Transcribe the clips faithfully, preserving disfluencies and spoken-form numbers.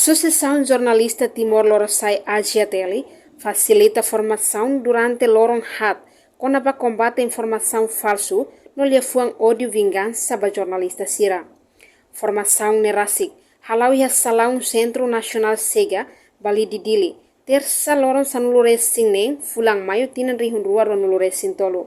Asosiasaun Jornalista Timor Lorosa'e, A J T L, fasilita formasaun durante loron haat kona-ba kombate informasaun falsu no liafuan ódiu vingansa ba jornalista sira. Formasaun ne'e rasik hala'o iha salaun Sentru Nasionál Chega, Balide, Dili, Tersa, loron sanulu-resin-neen, fulan Maiu, tinan rihun rua ruanulu-resin-tolu.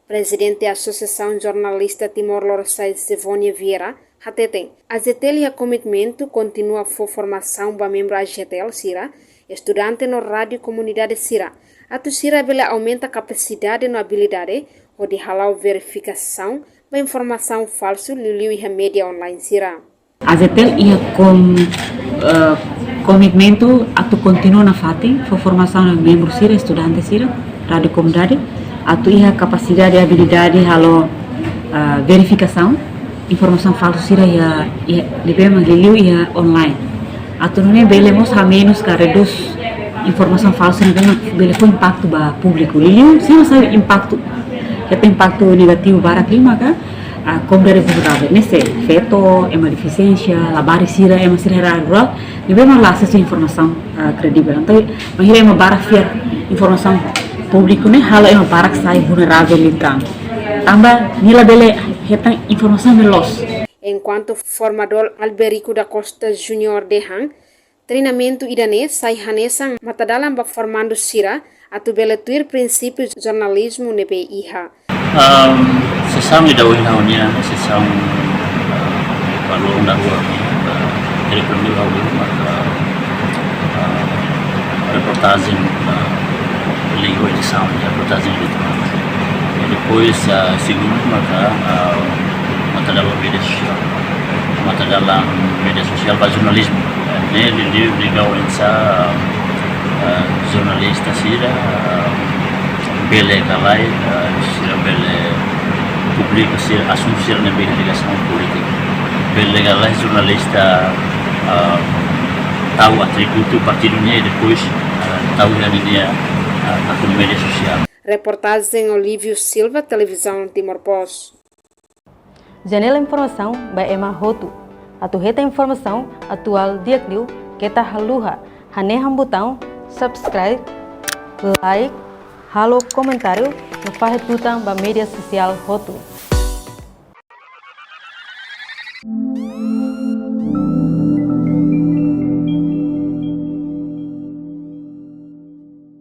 Prezidente Asosiasaun Jornalista Timor Lorosa'e, Zevonia Vieira, hateten, A J T L iha komitmentu kontinua fó formasaun ba membru A J T L sira, estudante no rádiu komunidade sira, atu sira bele aumenta kapasidade no abilidade hodi hala'o verifikasaun ba informasaun falsu, liuliu iha média online sira. A J T L iha kom-, eh, komitmentu atu kontinua nafatin fó formasaun ba membru sira, estudante sira, rádiu komunidade, atu iha kapasidade, abilidade halo, eh, verifikasaun informasaun falsu sira iha, iha, ne'ebé mak liuliu iha online. Atu nune'e bele mós hamenus ka redús informasaun falsu ne'ebé mak bele fó impaktu ba públiku. Liuliu, se mak sai impaktu, hetan impaktu negativu barak liu maka, ah, komunidade vulnerável, ne'e sei feto, ema defisiénsia, labarik sira, ema sira iha área rurál, ne'ebé mak la asesu informasaun, ah, kredivel. Entaun, bainhira ema barak fiar informasaun públiku ne'e, halo ema barak sai vulnerável liután. Tanba nia labele hetan informasaun ne'e loos. Enkuantu formadór Alberico da Costa Júnior dehan, treinamentu ida-ne'e sai hanesan matadalan ba formandu sira atu bele tuir prinsípiu jornalizmu ne'ebé iha. Am, sesaun ida ohin ha'u nian, sesaun, ah, ba loron daruak, ah, teleprompter ha'u maka, ah, reportajen, ah, língua edisaun, reportajen editoriál. E depois, ah, segundu maka, ah, matadalan média sosiál. Matadalan média sosiál ba jornalizmu. Ne'e liuliu liga oinsá, ah, jornalista sira, ah, bele ka lae, ah, sira bele publika sira asuntu sira ne'ebé iha ligasaun polítika. Bele ka lae jornalista, ah, tau atributu partidu nian e depois, ah, tau iha ninia, ah, akun média sosiál. Reportajen Olívio Silva, Televizaun Timor Post. Janela informasaun ba ema hotu. Atu hetan informasaun atuál di'ak liu, keta haluha hanehan butaun subscribe, like, halo komentáriu no fahe tutan ba média sosiál hotu.